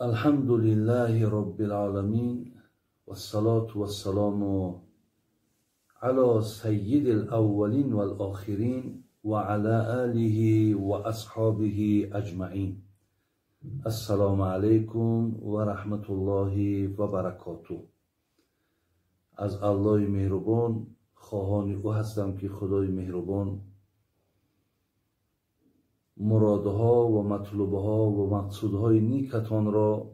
الحمد لله رب العالمين والصلاة والسلام على سيد الأولين والآخرين وعلى آله وأصحابه أجمعين. السلام عليكم ورحمة الله وبركاته. از الله مهربان خواهان او هستم که خدای مهربان مرادها و مطلوبها و مقصودهای نیکتان را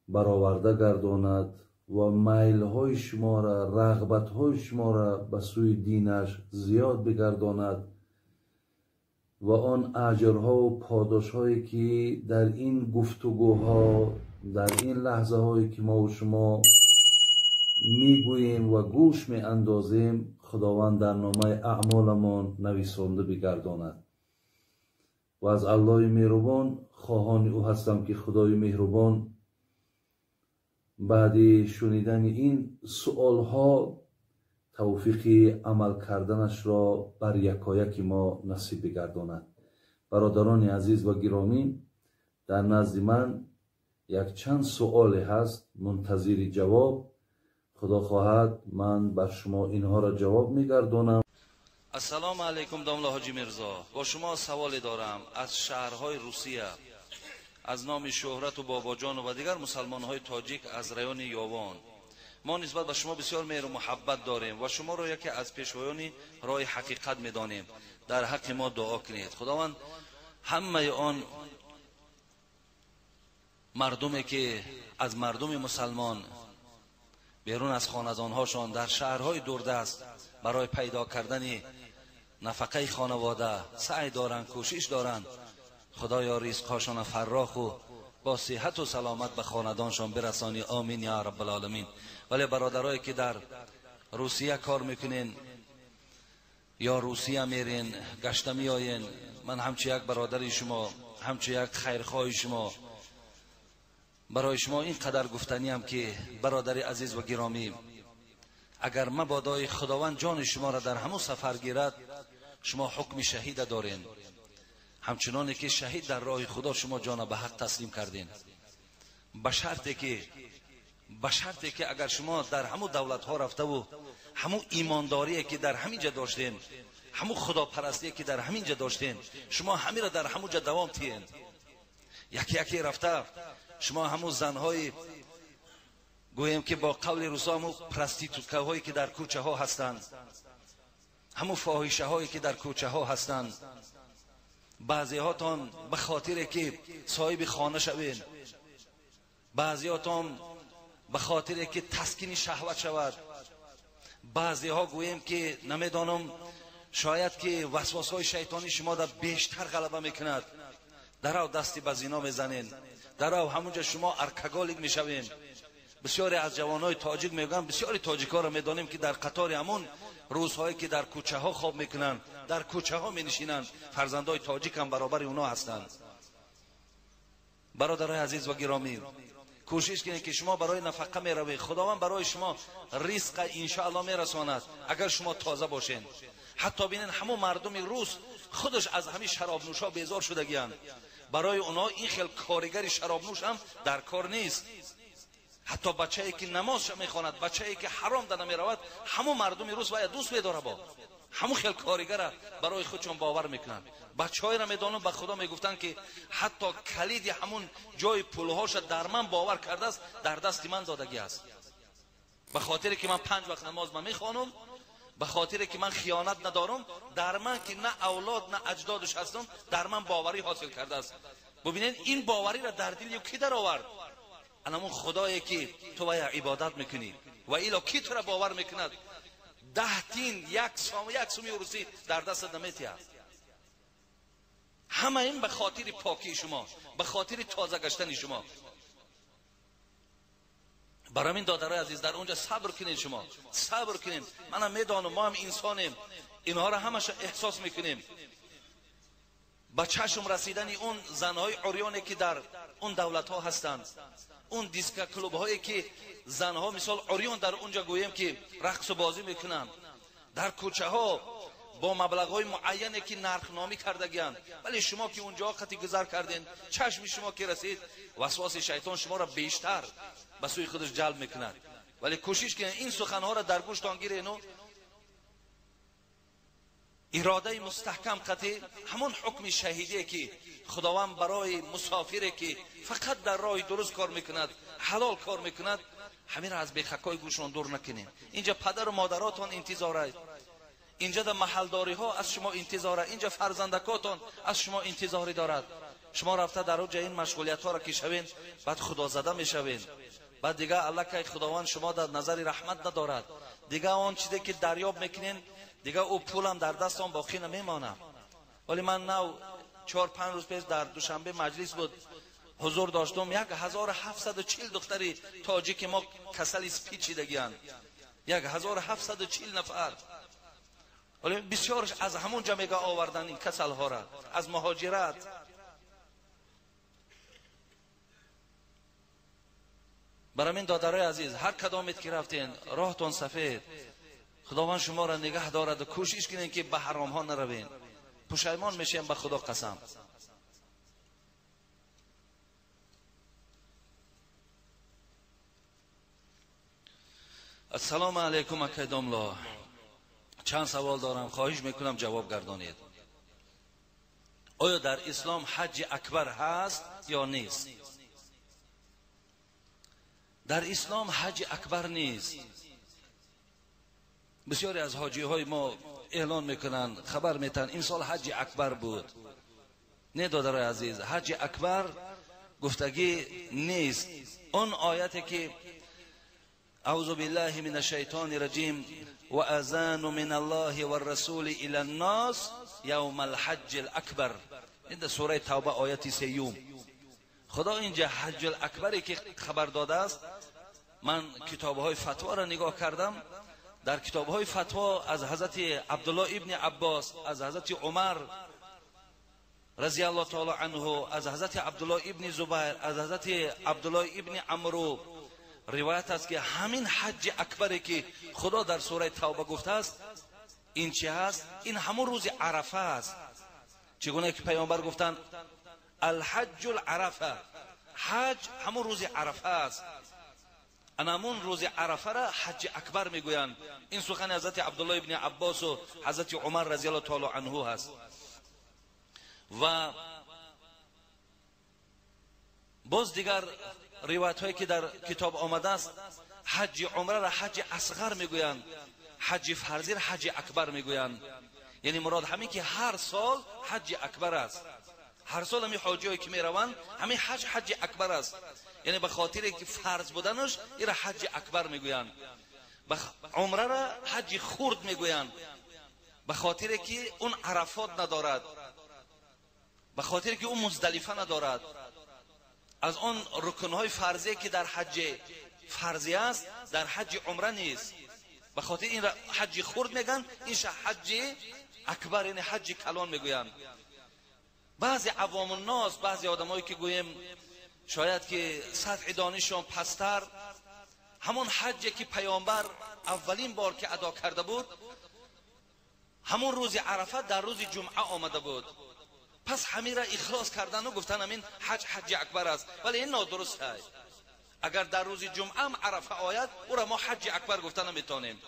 برآورده گرداند و میلهای شما را، رغبتهای شما را به سوی دینش زیاد بگرداند و آن اجرها و پاداشهایی که در این گفتگوها، در این لحظه هایی که ما و شما میگوییم و گوش می اندازیم، خداوند در نامه اعمالمان نویسانده بگرداند. و از الله مهربان خواهان او هستم که خدای مهربان بعد شنیدن این سؤالها توفیق عمل کردنش را بر یکایک ما نصیب بگرداند. برادران عزیز و گرامی، در نزد من یک چند سؤال هست منتظر جواب. خدا خواهد من بر شما اینها را جواب میگردانم. السلام علیکم داملا حاجی میرزا، با شما سوالی دارم از شهرهای روسیه، از نام شهرت و باباجان و دیگر مسلمانهای تاجیک از رایان یاوان. ما نسبت به شما بسیار مهر و محبت داریم و شما را یکی از پیشوایان راه حقیقت میدانیم. در حق ما دعا کنید. خداوند همه آن مردمی که از مردم مسلمان بیرون از خاندانهاشان در شهرهای دوردست برای پیدا کردن نفقه خانواده سعی دارند، کوشش دارند، خدایا رزقهاشان فراخ و با صحت و سلامت به خاندانشان برسانی. آمین یا رب العالمین. ولی برادرایی که در روسیه کار میکنین یا روسیه میرین، گشته میآیین، من همچه یک برادر شما، همچه یک خیرخواه شما، برای شما این قدر گفتنیم که برادر عزیز و گرامی، اگر مبادای خداوند جان شما را در همون سفر گیرد، شما حکم شهید دارین. همچنانه که شهید در راه خدا شما جان به حق تسلیم کردین، به شرطی که اگر شما در همون دولت ها رفته و همون ایمانداری که در همینجا داشتین، همون خداپرستی که در همینجا داشتین، شما همین را در همونجا دوام تیین. یکی یکی رفته شما همون زنهای، گوییم که با قول روسا، همون پرستیتوتکه هایی که در کوچه ها هستند، همون فاحشه هایی که در کوچه ها هستند، بعضی هاتان به خاطر که صاحب خانه شوین، بعضی هاتان به خاطر که تسکین شهوت شود، بعضی ها گوییم که نمیدانم، شاید که وسواس های شیطانی شما در بیشتر غلبه میکند، در او دستی به زینا میزنین، در او همونجا شما ارکگالیک میشوین. بسیاری از جوانای تاجیک میگن، بسیاری تاجیک ها را میدانیم که در قطار همون روزهایی که در کوچه ها خواب میکنن، در کوچه ها مینشینن، فرزندای تاجیک هم برابر اونا هستند. برادرای عزیز و گرامی، کوشش کنید که شما برای نفقه میروید، خداوند برای شما رزق انشاءالله میرساند اگر شما تازه باشین. حتی بینین همون مردم روس خودش از همین شراب نوشا بیزار شدگیان، برای اونا این خیل کارگر شراب نوش هم در کار نیست. حتی بچه‌ای که نمازش میخواند، بچه‌ای که حرام در نمیرود، همون مردم روس باید دوست بداره با همون خیل کارگر برای خودشون باور میکنن. بچه‌های را میدانم به خدا میگفتن که حتی کلید همون جای پولهاش در من باور کرده است، در دست من دادگی است، به خاطر که من 5 وقت نماز من میخوانم، به خاطر که من خیانت ندارم، در من که نه اولاد نه اجدادش هستم، در من باوری حاصل کرده است. ببینید این باوری را در دل کی در آورد؟ همون خدایی که تو باید عبادت میکنی و ایلا کی تو را باور میکند؟ 10 تین یک سومی روسی در دست نمیتیه. همه این به خاطر پاکی شما، به خاطر تازه گشتن شما. برای این دادرای عزیز در اونجا صبر کنید، شما صبر کنید. منم میدانم ما هم انسانیم، اینها را همش احساس میکنیم. با چشم رسیدن اون زنهای عریانی که در اون دولت ها هستند، اون دیسک کلوب هایی که زنها مثال عریان در اونجا گوییم که رقص و بازی میکنند، در کوچه ها бо маблағҳои муайяне ки нархномӣ кардагианд, вале шумо ки унҷо қати гузар карден, чашми шумо ки расид, васвоси шайтон шуморо бештар ба сӯи худаш ҷалб мекунад. Вале кӯшиш кунед ин суханҳоро дар гӯштон гирену иродаи мустаҳкам қати ҳамон ҳукми шаҳидие ки худованд барои мусофире ки фақат дар роҳи дуруст кор мекунад, ҳалол кор мекунад, ҳаминро аз бехакҳои гӯшон дур накунем. Инҷа падару модаротон интизорад, инҷа дар маҳалдориҳо аз шумо интизорад, инҷа фарзандакотон аз шумо интизорӣ дорад. Шумо рафта дар оҷа ин машғулиятҳоро ки шавен, баъд худозада мешавен, баъд дига аллакай худованд шумо дар назари раҳмат надорад. Дига он чизе ки дарёб мекунен, дига ӯ пулам дар дастон боқӣ намемонад. Вале ман нав 4-5 рӯз пеш дар Душанбе маҷлис буд, ҳузур доштум, 1740 духтари тоҷики мо касали спид шидагианд. 1740 нафар. Вале бисёрш аз ҳамон ҷа мега овардан ин касалҳоро, аз муҳоҷират. Барои мин додарои азиз, ҳар кадомет ки рафтен, роҳтон сафед, худованд шуморо нигаҳ дорад ва кӯшиш кунед ки ба ҳаромҳо наравен. Пушаймон мешем, ба худо қасам. Ассалому алайкум акай домло. Чанд савол дорам, хоҳиш мекунам ҷавоб гардонед. Оё дар ислом ҳаҷҷи акбар ҳаст ё нест? Дар ислом ҳаҷҷи акбар нест. Бисёре аз ҳоҷиҳои мо эълон мекунанд, хабар метаҳанд, имсол ҳаҷҷи акбар буд. Не додарои азиз, ҳаҷҷи акбар гуфтагӣ нест. Он ояте ки أعوذ بالله من الشيطان الرجيم وأذان من الله والرسول إلى الناس يوم الحج الأكبر. این سوره توبه آیت 3. خدا اینجا حج الاکبری که خبر داده است، من کتاب‌های فتوا را نگاه کردم، در کتاب‌های فتوا از حضرت عبدالله ابن عباس، از حضرت عمر رضی الله تعالی عنه، از حضرت عبدالله ابن زبیر، از حضرت عبدالله ابن عمرو روایت است که همین حج اکبری که خدا در سوره توبه گفته است، این چه هست؟ این همون روز عرفه است. چگونه که پیامبر گفتند الحج العرفه، حج همون روز عرفه است. انامون روز عرفه را حج اکبر میگویند. این سخن حضرت عبدالله ابن عباس و حضرت عمر رضی الله تعالی عنه هست. و باز دیگر روایت هایی که در کتاب آمده است، حج عمره را حج اصغر میگویند، حج فرضی را حج اکبر میگویند. یعنی مراد همین که هر سال حج اکبر است. هر سال همین حاجی هایی که میروند، همین حج حج اکبر است. یعنی به خاطر که فرض بودنش این را حج اکبر میگویند. عمره را حج خرد میگویند، به خاطر که اون عرفات ندارد، به خاطر که اون مزدلفه ندارد. از آن رکنهای فرضی که در حج فرضی است در حج عمره نیست. به خاطر این را حج خرد میگن، این حج اکبر یعنی حج کلان میگویند. بعضی عوام الناس، بعضی آدمایی که گوییم شاید که سطح دانششان پستر، همون حجی که پیامبر اولین بار که ادا کرده بود، همون روز عرفه در روز جمعه آمده بود. پس همین را اخلاص کردن و گفتن همین حج حج اکبر است، ولی این نادرست است. اگر در روز جمعه هم عرفه آید، او را ما حج اکبر گفتن نمیتونیم.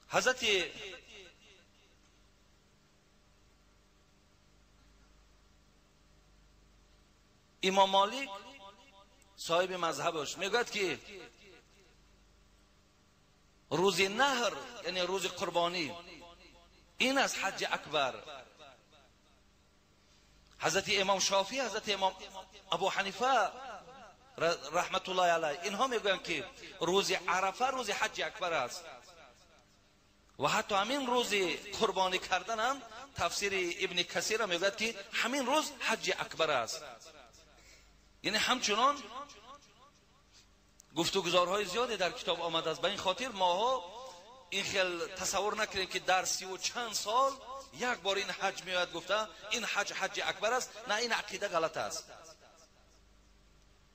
حضرت امام مالک صاحب مذهبش میگوید که روز نهر یعنی روز قربانی این از حج اکبر. حضرت امام شافعی، حضرت امام ابو حنیفه رحمت الله علیه، اینها میگویند که روز عرفه روز حج اکبر است. و حتی همین روز قربانی کردن هم تفسیر ابن کثیر میگوید که همین روز حج اکبر است. یعنی همچنان گفتگوزارهای زیادی در کتاب آمده است. به این خاطر ماها این خیل تصور نکنیم که در 30 و چند سال یک بار این حج میآید گفته این حج حج اکبر است. نه، این عقیده غلط است.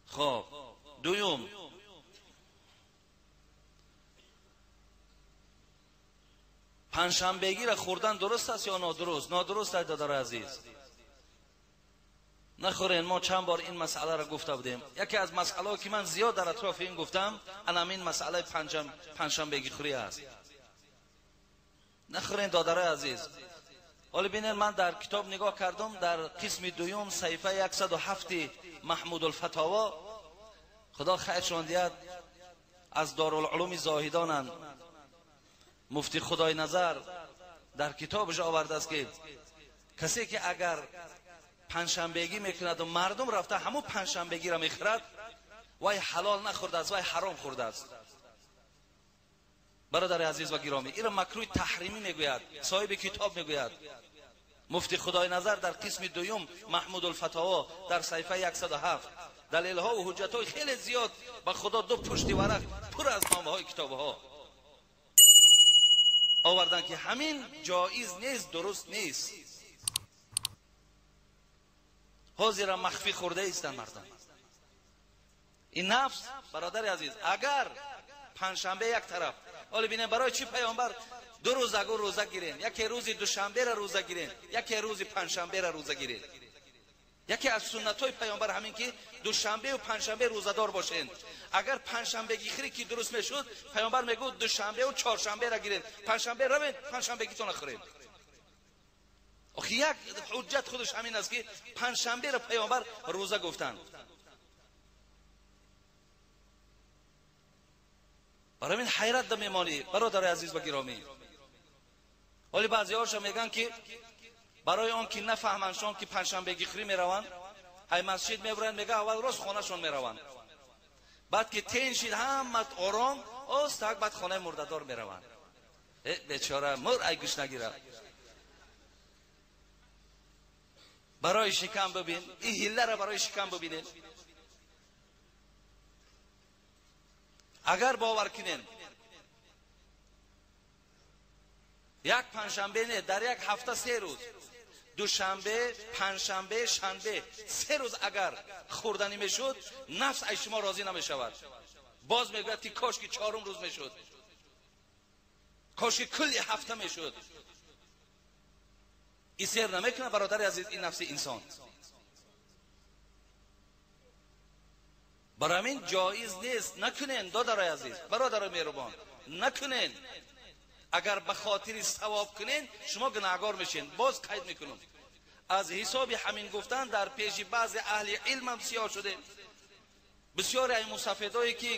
خب دوم، Панҷшанбегиро хӯрдан дуруст аст ё нодуруст? Нодуруст аст, додари азиз. Нахӯрен. Мо чанд бор ин масъаларо гуфта будем. Яке аз масъалаҳо ки ман зиёд дар атрофи ин гуфтам, ана ин масъалаи панҷшанбегихӯрӣ аст. Нахӯрен, додари азиз. Ҳоло бинед, ман дар китоб нигоҳ кардам, дар қисми дуюм, саҳифаи 107 Маҳмудулфатово, худо хайршон диҳад, аз Дорулулуми Зоҳидонанд, муфти Худойназар дар китобаш овардааст, ки касе ки агар панҷшанбегӣ мекунад ва мардум рафта ҳамун панҷшанбегиро мехӯрад, вай ҳалол нахӯрдааст, вай ҳаром хӯрдааст. Бародари азиз ва гиромӣ, инро макрӯҳи таҳримӣ мегӯяд, соҳиби китоб мегӯяд. Муфти Худойназар дар қисми дуюм Маҳмудулфатово дар саҳифаи 107 далелҳо ва ҳуҷҷатҳои хеле зиёд, ба худо ду пушти варақ пур аз номаҳои китобҳо овардан, ки ҳамин ҷоиз нест, дуруст нест. Ҳозира махфӣ хӯрда истанд мардум. Ин нафс, бародари азиз, агар панҷшанбе як тараф, ҳоло бинем барои чӣ паёмбар ду рӯз агу рӯза гирен, яке рӯзи душанберо рӯза гирен, яке рӯзи панҷшанберо рӯза гирен. Яке аз суннатҳои паёмбар ҳамин ки душанбеу панҷшанбе рӯзадор бошен. Агар панҷшанбегихӯрӣ ки дуруст мешуд, паёмбар мегуфт душанбеу чоршанберо гирен, панҷшанбе равен, панҷшанбегитона хӯрен. Охи як ҳуҷҷат худаш ҳамин аст, ки панҷшанберо паёмбар рӯза гуфтанд. Барои ин ҳайрат да мемонӣ, бародари азиз ва гиромӣ. Ҳоли баъзеҳоша мегӯянд, ки барои он ки нафаҳмандшон, ки панҷшанбегихӯрӣ мераванд, ҳай масҷид мебуранд, мега аввал рост хонашон мераванд, баъд ки тен шид ҳама ором остак, баъд хонаи мурдадор мераванд. Бечора мур, ай гӯш нагира. Барои шикам бибин, ин ҳилларо барои шикам бибинед. Агар бовар кунем, як панҷшанбе не, дар як ҳафта се рӯз, душанбе, панҷшанбе, шанбе, се рӯз агар хӯрданӣ мешуд, нафс аз шумо розӣ намешавад. Боз мегӯяд, ки кош ки чорум рӯз мешуд, кош ки кулли ҳафта мешуд. Ин сер намекунад, бародари азиз, ин нафси инсон. Барои ҳамин ҷоиз нест, накунен, додарои азиз, бародарои меҳрубон, накунен. Агар ба хотири савоб кунен, шумо гунаҳгор мешен. Боз қайд мекунам, аз ҳисоби ҳамин гуфтан дар пеши баъзе аҳли илмам сиёҳ шудем. Бисёре ай мусафедое ки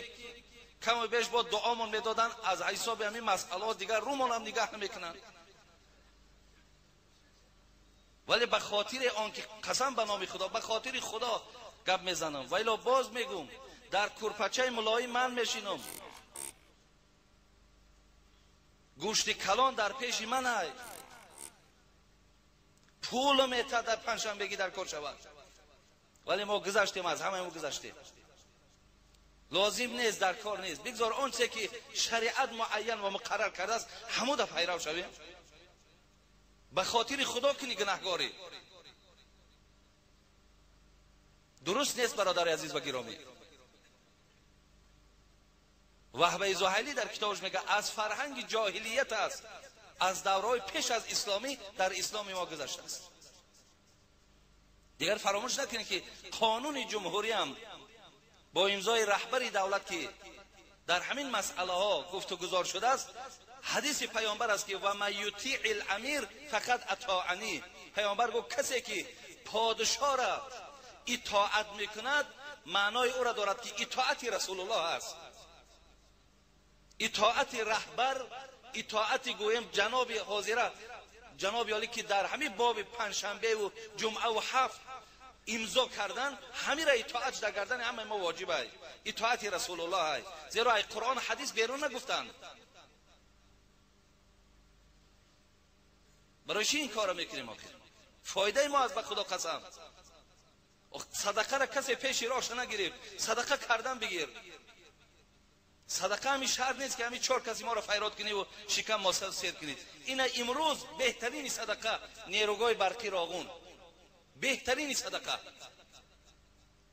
каму беш бо дуомон медоданд, аз ҳисоби ҳамин масъалаҳо дигар рӯмонам нигаҳ намекунанд. Вале ба хотири он ки қасам ба номи худо, ба хотири худо гап мезанам, вайло боз мегӯм, дар курпачаи мулоим ман мешинам, гӯшти калон дар пеши ман ай, пул метад дар панҷшанбегӣ дар кор шавад. Вале мо гузаштем, аз ҳамаи мо гузаштем. Лозим нест, дар кор нест. Бигзор он чизе ки шариат муайян ва муқаррар кардааст, ҳамуда пайрав шавем. Ба хотири худо кунӣ гунаҳгорӣ. Дуруст нест, бародари азиз ва гиромӣ. Ваҳбаи Зуҳайлӣ дар китобаш мегӯяд, аз фарҳанги ҷоҳилият аст, аз давраҳои пеш аз исломӣ дар исломи мо гузаштааст. Дигар фаромӯш накунед, ки қонуни ҷумҳуриям бо имзои раҳбари давлат, ки дар ҳамин масъалаҳо гуфтугузор шудааст, ҳадиси паёмбар аст, ки ва ман ютиъи ламир фақат атоанӣ. Паёмбар гуфт, касе ки подшоҳра итоат мекунад, маънои ӯро дорад, ки итоати расулуллоҳ аст, итоати раҳбар, итоати гӯем ҷаноби ҳозира, ҷаноби олӣ, ки дар ҳамин боби панҷшанбеву ҷумъаву ҳафт имзо кардан, ҳамира итоат дар гардани ҳамаи мо воҷиб ай, итоати расулуллоҳ ай, зеро ай қуръон ҳадис берун нагуфтанд. Барои чӣ ин корро мекунем охир? Фоидаи мо аз, ба худо қасам, садақаро касе пеши роҳша нагирифт. Садақа кардан бигир. Садақа ҳамин шарт нест, ки ҳамин чор каси моро файрод куниву шикам мо сер кунед. Ина имрӯз беҳтарини садақа нерӯгоҳи барқи Роғун, беҳтарини садақа,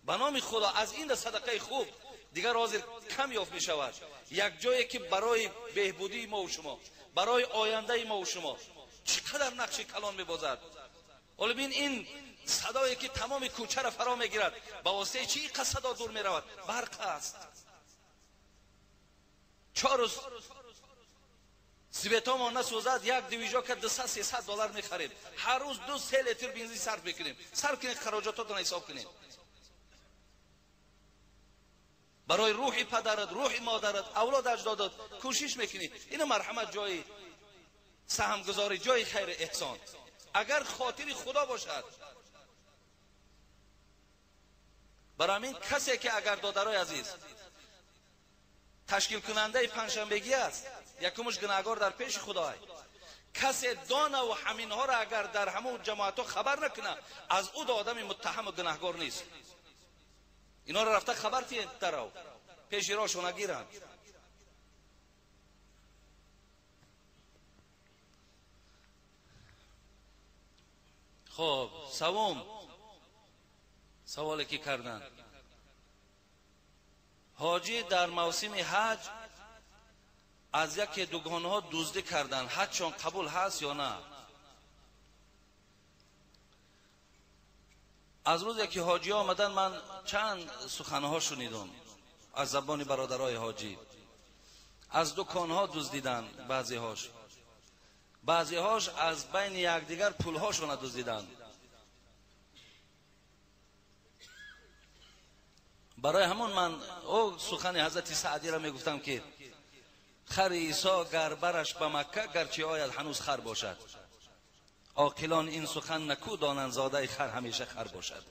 ба номи худо, аз ин да садақаи хуб дигар ҳозир кам ёфт мешавад. Як ҷое ки барои беҳбудии мову шумо, барои ояндаи мо ва шумо чӣ қадар нақши калон мебозад. Ҳоло бин ин садое ки тамоми кӯчаро фаро мегирад, ба воситаи чӣ инқадр садо дур меравад? Барқ аст. 4 рӯз светомон насӯзад, як движока 200-300 доллар мехарем. Ҳар рӯз 2-3 литр бензин сарф мекунем. Сарф кунед, хароҷототон ҳисоб кунед. Барои рӯҳи падарат, рӯҳи модарат, авлод аҷдодат кӯшиш мекунӣ. Ина марҳамат ҷои саҳмгузорӣ, ҷои хайри эҳсон. Агар хотири худо бошад. Барои ҳамин касе ки агар додарои азиз ташкилкунандаи панҷшанбегӣ аст, якумш гунаҳгор дар пеши худой. Касе дона ва ҳаминҳоро агар дар ҳамон ҷамоатҳо хабар накунад, аз ӯ до одами муттаҳаму гунаҳгор нест. Инҳоро рафта хабар тиҳед дарав, пеши роҳшона гиранд. Хоб, савом саволе ки карданд. Ҳоҷӣ дар мавсими ҳаҷ аз яке дугонҳо дуздӣ карданд, ҳаҷшон қабул ҳаст ё на? Аз рӯзе ки ҳоҷиҳо омаданд, ман чанд суханҳо шунидам аз забони бародарои ҳоҷӣ. Аз дуконҳо дуздиданд баъзеҳош, баъзеҳош аз байни якдигар пулҳошона дуздиданд. Барои ҳамон ман о сухани ҳазрати Саъдиро мегуфтам ки хари Исо гар бараш ба Макка, гарчи ояд ҳанӯз хар бошад. Оқилон ин сухан накӯ донанд, зодаи хар ҳамеша хар бошад.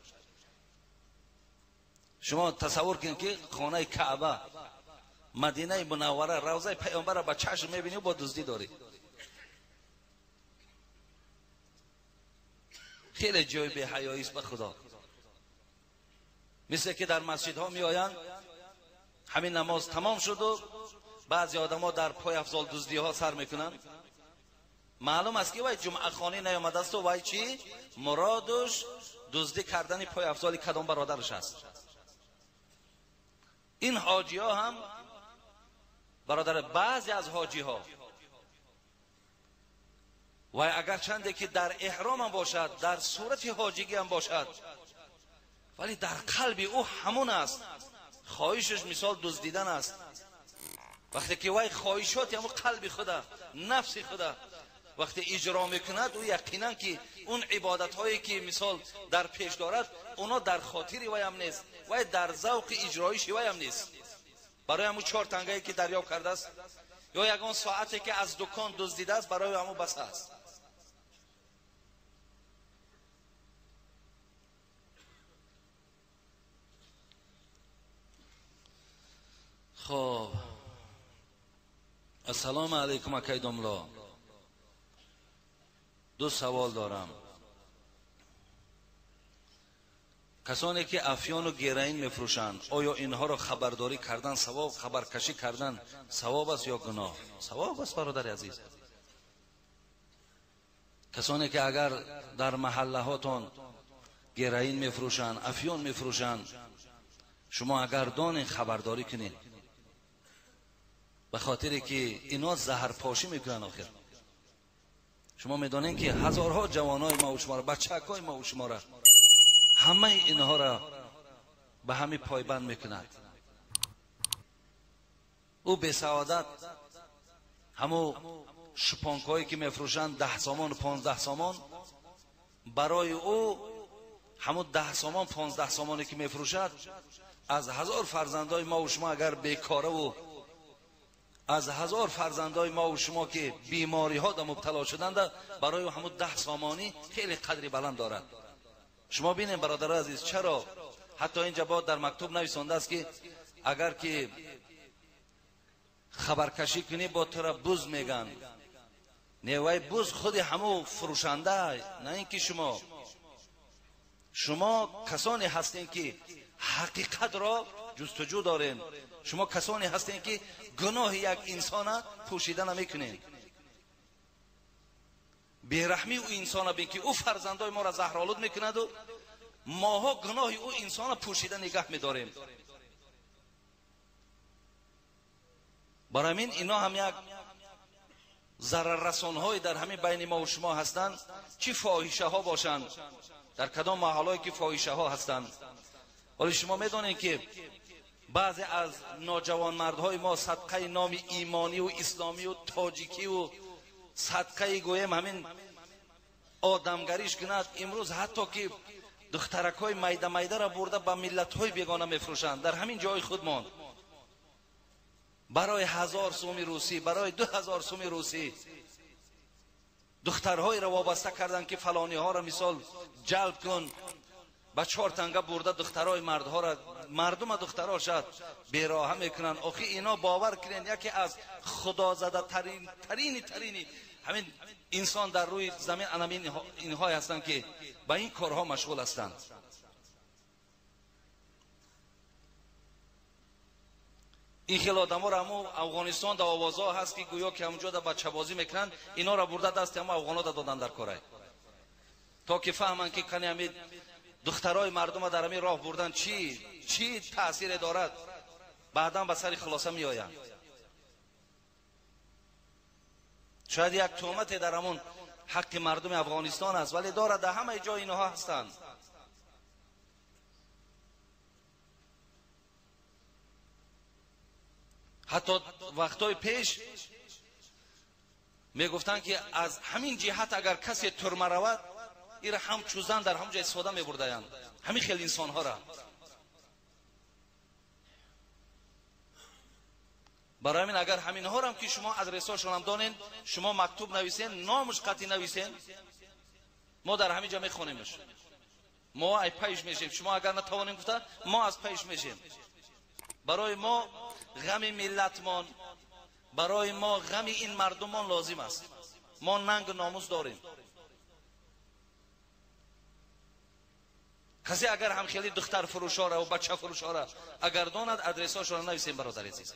Шумо тасаввур кунед ки хонаи Каъба, Мадинаи Мунаввара, равзаи паёмбарро ба чашм мебинӣ, бо дуздӣ дорӣ. Хеле ҷои беҳаёист ба Худо. Мисле ки дар масҷидҳо меоянд, ҳамин намоз тамом шуду баъзе одамо дар пойафзол дуздиҳо сар мекунанд. Маълум аст ки вай ҷумъахонӣ наёмадасту вай чӣ? Муродуш дуздӣ кардани пойафзоли кадом бародараш аст. Ин ҳоҷиҳо ҳам бародар, баъзе аз ҳоҷиҳо вай агарчанде ки дар эҳромам бошад, дар сурати ҳоҷигиам бошад, вале дар қалби ӯ ҳамон аст. Хоҳишаш мисол дуздидан аст. Вақте ки вай хоҳишоти ҳамон қалби худа, нафси худа вақте иҷро мекунад, ӯ яқинан ки он ибодатҳое ки мисол дар пеш дорад, оно дар хотири вайам нест, вай дар завқи иҷроиши вайам нест. Барои ҳамон 4 тангае ки дарёб кардааст ё ягон соате ки аз дукон дуздидааст, барои ҳамон бас аст. Хоб, ассалому алайкум акай домло. 2 савол дорам. Касоне ки афёну героин мефурӯшанд, оё инҳоро хабардорӣ кардан савоб, хабаркашӣ кардан савоб аст ё гуноҳ? Савоб аст, бародари азиз. Касоне ки агар дар маҳаллаҳотон героин мефурӯшанд, афён мефурӯшанд, шумо агар донед хабардорӣ кунед, ба хотире ки инҳо заҳрпошӣ мекунанд. Охир шумо медонед ки ҳазорҳо ҷавонои ма ва шуморо, бачакҳои ма ва шуморо, ҳамаи инҳоро ба ҳамин пойбанд мекунад. Ӯ бесаодат ҳамун шупонкҳое ки мефурӯшанд 10 сомон, 15 сомон, барои ӯ ҳамун 10 сомон, 15 сомоне ки мефурӯшад, аз 1000 фарзандои ма ва шумо агар бекораву аз 1000 фарзандои ма ва шумо ки бемориҳо да мубтало шуданд, барои ҳамун 10 сомонӣ хеле қадри баланд дорад. Шумо бинед бародарои азиз, чаро ҳатто инҷа бояд дар мактуб нависондааст ки агар ки хабаркашӣ кунӣ, бо тура буз меган. Не, вай буз худи ҳамун фурӯшанда, на ин ки шумо. Шумо касоне ҳастед ки ҳақиқатро ҷустуҷӯ доред. Шумо касоне ҳастед ки гуноҳи як инсона пӯшида намекунед. Бераҳмии ӯ инсона бин ки ӯ фарзандои моро заҳролуд мекунаду моҳо гуноҳи ӯ инсона пӯшида нигаҳ медорем. Барои ҳамин ино ҳам як Зараррасонҳое дар ҳамин байни мо ва шумо ҳастанд, чӣ фоҳишаҳо бошанд, дар кадом маҳаллое ки фоҳишаҳо ҳастанд. Вале шумо медонед ки баъзе аз ноҷавонмардҳои мо садқаи номи имонӣ ва исломӣ ва тоҷикӣ ва садқаи гӯем ҳамин одамгариш кунад, имрӯз ҳатто ки духтаракҳои майда майдаро бурда ба миллатҳои бегона мефурӯшанд дар ҳамин ҷои худмон. Барои 1000 суми русӣ, барои 2000 суми русӣ духтарҳоеро вобаста карданд ки фалониҳоро мисол ҷалб кун, ба 4 танга бурда духтарҳои мардҳоро, мардума духтарҳо шад бероҳа мекунанд. Охи ино бовар кунед, яке аз худозада тарини ҳамин инсон дар рӯи замин анамин инҳое ҳастанд ки ба ин корҳо машғул ҳастанд. Ин хел одаморо ҳамо Афғонистон да овозҳо ҳаст ки гӯё ки ҳамонҷо да бачабозӣ мекунанд, инҳоро бурда дасти ҳамо афғонҳо да додан дар корай, то ки фаҳманд ки кани ҳамин духтарои мардума дар ҳамин роҳ бурдан чӣ таъсире дорад. Баъдан ба сари хулоса меоянд. Шояд як туҳмате дар ҳамон ҳаққи мардуми Афғонистон аст, вале дорад дар ҳамаи ҷой инҳо ҳастанд. Ҳатто вақтҳои пеш мегуфтанд ки аз ҳамин ҷиҳат агар касе турма равад, ира ҳамчун зан дар ҳамон ҷо истифода мебурдаянд ҳамин хел инсонҳоро. Барои ҳамин агар ҳаминҳорам ки шумо адресҳошонам донед, шумо мактуб нависен, номаш қатъӣ нависен, мо дар ҳамин ҷо мехонемш, мо ай пайш мешем. Шумо агар натавонем гуфта, мо аз пайш мешем. Барои мо ғами миллатмон, барои мо ғами ин мардумон лозим аст. Мо нангу номус дорем. Касе агар ҳам хеле духтар фурӯшора ва бача фурӯшора агар донад, адресҳошонро нависем, бародари азиз.